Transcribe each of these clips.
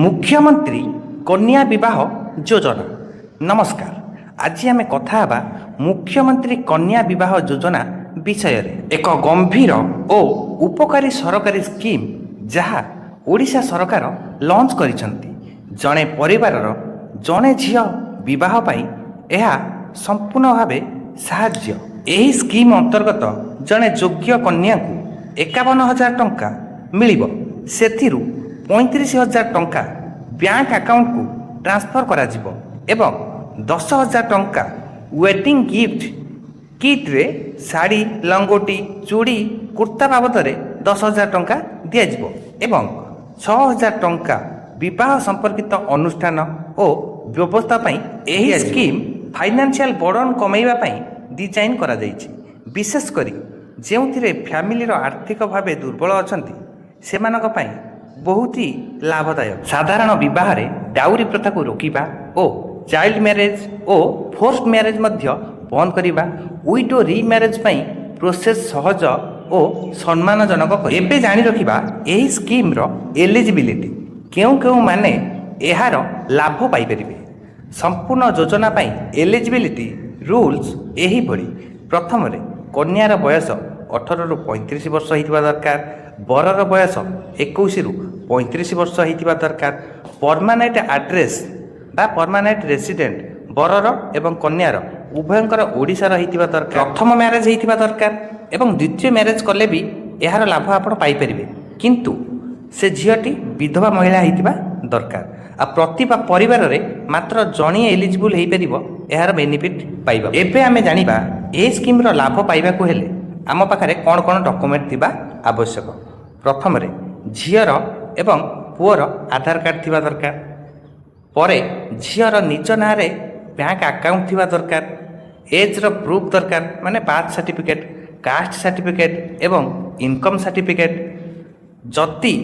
ମୁଖ୍ୟମନ୍ତ୍ରୀ କନ୍ୟା ବିବାହ ଯୋଜନା। ନମସ୍କାର, ଆଜି ଆମେ କଥା ହେବା ମୁଖ୍ୟମନ୍ତ୍ରୀ କନ୍ୟା ବିବାହ ଯୋଜନା ବିଷୟରେ। ଏକ ଗମ୍ଭୀର ଓ ଉପକାରୀ ସରକାରୀ ସ୍କିମ୍, ଯାହା ଓଡ଼ିଶା ସରକାର ଲଞ୍ଚ କରିଛନ୍ତି। ଜଣେ ପରିବାରର ଜଣେ ଝିଅ ବିବାହ ପାଇଁ ଏହା ସମ୍ପୂର୍ଣ୍ଣ ଭାବେ ସାହାଯ୍ୟ। ଏହି ସ୍କିମ୍ ଅନ୍ତର୍ଗତ ଜଣେ ଯୋଗ୍ୟ କନ୍ୟାକୁ 51,000 ଟଙ୍କା ମିଳିବ। ସେଥିରୁ 35,000 ଟଙ୍କା ବ୍ୟାଙ୍କ ଆକାଉଣ୍ଟକୁ ଟ୍ରାନ୍ସଫର କରାଯିବ ଏବଂ 10,000 ଟଙ୍କା ୱେଡିଂ ଗିଫ୍ଟ କିଟ୍ରେ ଶାଢ଼ୀ, ଲଙ୍ଗୋଟି, ଚୁଡ଼ି, କୁର୍ତ୍ତା ବାବଦରେ 10,000 ଟଙ୍କା ଦିଆଯିବ ଏବଂ 6,000 ଟଙ୍କା ବିବାହ ସମ୍ପର୍କିତ ଅନୁଷ୍ଠାନ ଓ ବ୍ୟବସ୍ଥା ପାଇଁ। ଏହି ସ୍କିମ୍ ଫାଇନାନ୍ସିଆଲ ବର୍ଡ଼ନ କମାଇବା ପାଇଁ ଡିଜାଇନ୍ କରାଯାଇଛି। ବିଶେଷ କରି ଯେଉଁଥିରେ ଫ୍ୟାମିଲିର ଆର୍ଥିକ ଭାବେ ଦୁର୍ବଳ ଅଛନ୍ତି, ସେମାନଙ୍କ ପାଇଁ ବହୁତ ହି ଲାଭଦାୟକ। ସାଧାରଣ ବିବାହରେ ଡାଉରି ପ୍ରଥାକୁ ରୋକିବା ଓ ଚାଇଲ୍ଡ ମ୍ୟାରେଜ୍ ଓ ଫୋର୍ସ ମ୍ୟାରେଜ୍ ମଧ୍ୟ ବନ୍ଦ କରିବା, ୱିଡୋ ରିମ୍ୟାରେଜ୍ ପାଇଁ ପ୍ରୋସେସ୍ ସହଜ ଓ ସମ୍ମାନଜନକ କରିବା। ଏବେ ଜାଣି ରଖିବା ଏହି ସ୍କିମ୍ର ଏଲିଜିବିଲିଟି, କେଉଁ କେଉଁମାନେ ଏହାର ଲାଭ ପାଇପାରିବେ। ସମ୍ପୂର୍ଣ୍ଣ ଯୋଜନା ପାଇଁ ଏଲିଜିବିଲିଟି ରୁଲ୍ସ ଏହିଭଳି। ପ୍ରଥମରେ, କନ୍ୟାର ବୟସ 18ରୁ 35 ବର୍ଷ ହେଇଥିବା ଦରକାର। ବରର ବୟସ 21ରୁ 35 ବର୍ଷ ହେଇଥିବା ଦରକାର। ପରମାନେଣ୍ଟ ଆଡ୍ରେସ୍ ବା ପରମାନେଣ୍ଟ ରେସିଡେଣ୍ଟ ବରର ଏବଂ କନ୍ୟାର ଉଭୟଙ୍କର ଓଡ଼ିଶାର ହେଇଥିବା ଦରକାର। ପ୍ରଥମ ମ୍ୟାରେଜ୍ ହେଇଥିବା ଦରକାର ଏବଂ ଦ୍ୱିତୀୟ ମ୍ୟାରେଜ୍ କଲେ ବି ଏହାର ଲାଭ ଆପଣ ପାଇପାରିବେ, କିନ୍ତୁ ସେ ଝିଅଟି ବିଧବା ମହିଳା ହେଇଥିବା ଦରକାର। ଆଉ ପ୍ରତି ପରିବାରରେ ମାତ୍ର ଜଣେ ଏଲିଜିବୁଲ୍ ହେଇପାରିବ ଏହାର ବେନିଫିଟ୍ ପାଇବା। ଏବେ ଆମେ ଜାଣିବା, ଏହି ସ୍କିମ୍ର ଲାଭ ପାଇବାକୁ ହେଲେ ଆମ ପାଖରେ କ'ଣ କ'ଣ ଡକୁମେଣ୍ଟ ଥିବା ଆବଶ୍ୟକ। ପ୍ରଥମରେ, ଝିଅର ଏବଂ ପୁଅର ଆଧାର କାର୍ଡ଼ ଥିବା ଦରକାର। ପରେ ଝିଅର ନିଜ ନାଁରେ ବ୍ୟାଙ୍କ ଆକାଉଣ୍ଟ ଥିବା ଦରକାର। ଏଜ୍ର ପ୍ରୁଫ୍ ଦରକାର, ମାନେ ବାର୍ଥ ସାର୍ଟିଫିକେଟ୍, କାଷ୍ଟ ସାର୍ଟିଫିକେଟ୍ ଏବଂ ଇନକମ୍ ସାର୍ଟିଫିକେଟ୍। ଯଦି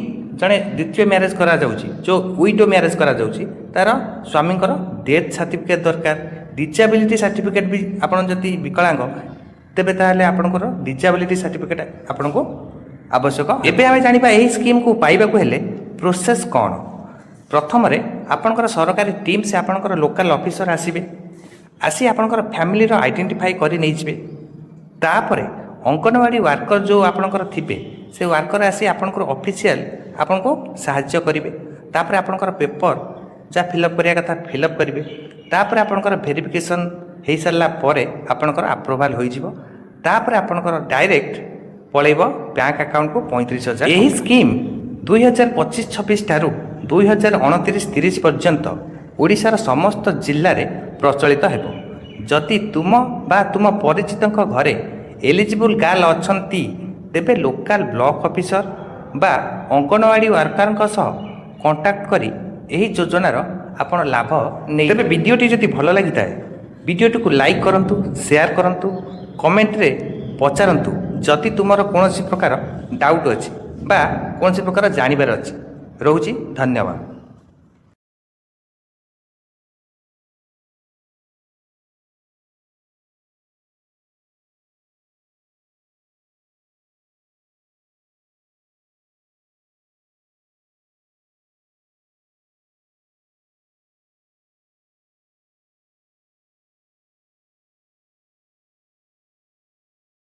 ଜଣେ ଦ୍ୱିତୀୟ ମ୍ୟାରେଜ୍ କରାଯାଉଛି, ଯେଉଁ ୱିଡୋ ମ୍ୟାରେଜ୍ କରାଯାଉଛି, ତା'ର ସ୍ୱାମୀଙ୍କର ଡେଥ୍ ସାର୍ଟିଫିକେଟ୍ ଦରକାର। ଡିଜାବିଲିଟି ସାର୍ଟିଫିକେଟ୍ ବି, ଆପଣ ଯଦି ବିକଳାଙ୍ଗ, ତେବେ ତାହେଲେ ଆପଣଙ୍କର ଡିଜାବିଲିଟି ସାର୍ଟିଫିକେଟ୍ ଆପଣଙ୍କୁ ଆବଶ୍ୟକ। ଏବେ ଆମେ ଜାଣିବା, ଏହି ସ୍କିମ୍କୁ ପାଇବାକୁ ହେଲେ ପ୍ରୋସେସ୍ କ'ଣ। ପ୍ରଥମରେ, ଆପଣଙ୍କର ସରକାରୀ ଟିମ୍, ସେ ଆପଣଙ୍କର ଲୋକାଲ୍ ଅଫିସର ଆସିବେ, ଆସି ଆପଣଙ୍କର ଫ୍ୟାମିଲିର ଆଇଡେଣ୍ଟିଫାଇ କରି ନେଇଯିବେ। ତାପରେ ଅଙ୍ଗନବାଡ଼ି ୱାର୍କର ଯେଉଁ ଆପଣଙ୍କର ଥିବେ, ସେ ୱାର୍କର ଆସି ଆପଣଙ୍କର ଅଫିସିଆଲ ଆପଣଙ୍କୁ ସାହାଯ୍ୟ କରିବେ। ତାପରେ ଆପଣଙ୍କର ପେପର ଯାହା ଫିଲ୍ଅପ୍ କରିବା କଥା ଫିଲ୍ଅପ୍ କରିବେ। ତାପରେ ଆପଣଙ୍କର ଭେରିଫିକେସନ୍ ହେଇସାରିଲା ପରେ ଆପଣଙ୍କର ଆପ୍ରୁଭାଲ୍ ହୋଇଯିବ। ତାପରେ ଆପଣଙ୍କର ଡାଇରେକ୍ଟ ପଳେଇବ ବ୍ୟାଙ୍କ ଆକାଉଣ୍ଟକୁ 35,000। ଏହି ସ୍କିମ୍ 2025-26 ଠାରୁ 2029-30 ପର୍ଯ୍ୟନ୍ତ ଓଡ଼ିଶାର ସମସ୍ତ ଜିଲ୍ଲାରେ ପ୍ରଚଳିତ ହେବ। ଯଦି ତୁମ ବା ତୁମ ପରିଚିତଙ୍କ ଘରେ ଏଲିଜିବୁଲ୍ ଗାର୍ଲ ଅଛନ୍ତି, ତେବେ ଲୋକାଲ ବ୍ଲକ ଅଫିସର ବା ଅଙ୍ଗନବାଡ଼ି ୱାର୍କରଙ୍କ ସହ କଣ୍ଟାକ୍ଟ କରି ଏହି ଯୋଜନାର ଆପଣ ଲାଭ ନେଇ। ତେବେ ଭିଡ଼ିଓଟି ଯଦି ଭଲ ଲାଗିଥାଏ, ଭିଡ଼ିଓଟିକୁ ଲାଇକ୍ କରନ୍ତୁ, ସେୟାର କରନ୍ତୁ, କମେଣ୍ଟରେ ପଚାରନ୍ତୁ ଯଦି ତୁମର କୌଣସି ପ୍ରକାର ଡାଉଟ୍ ଅଛି ବା କୌଣସି ପ୍ରକାର ଜାଣିବାର ଅଛି। ରହୁଛି, ଧନ୍ୟବାଦ।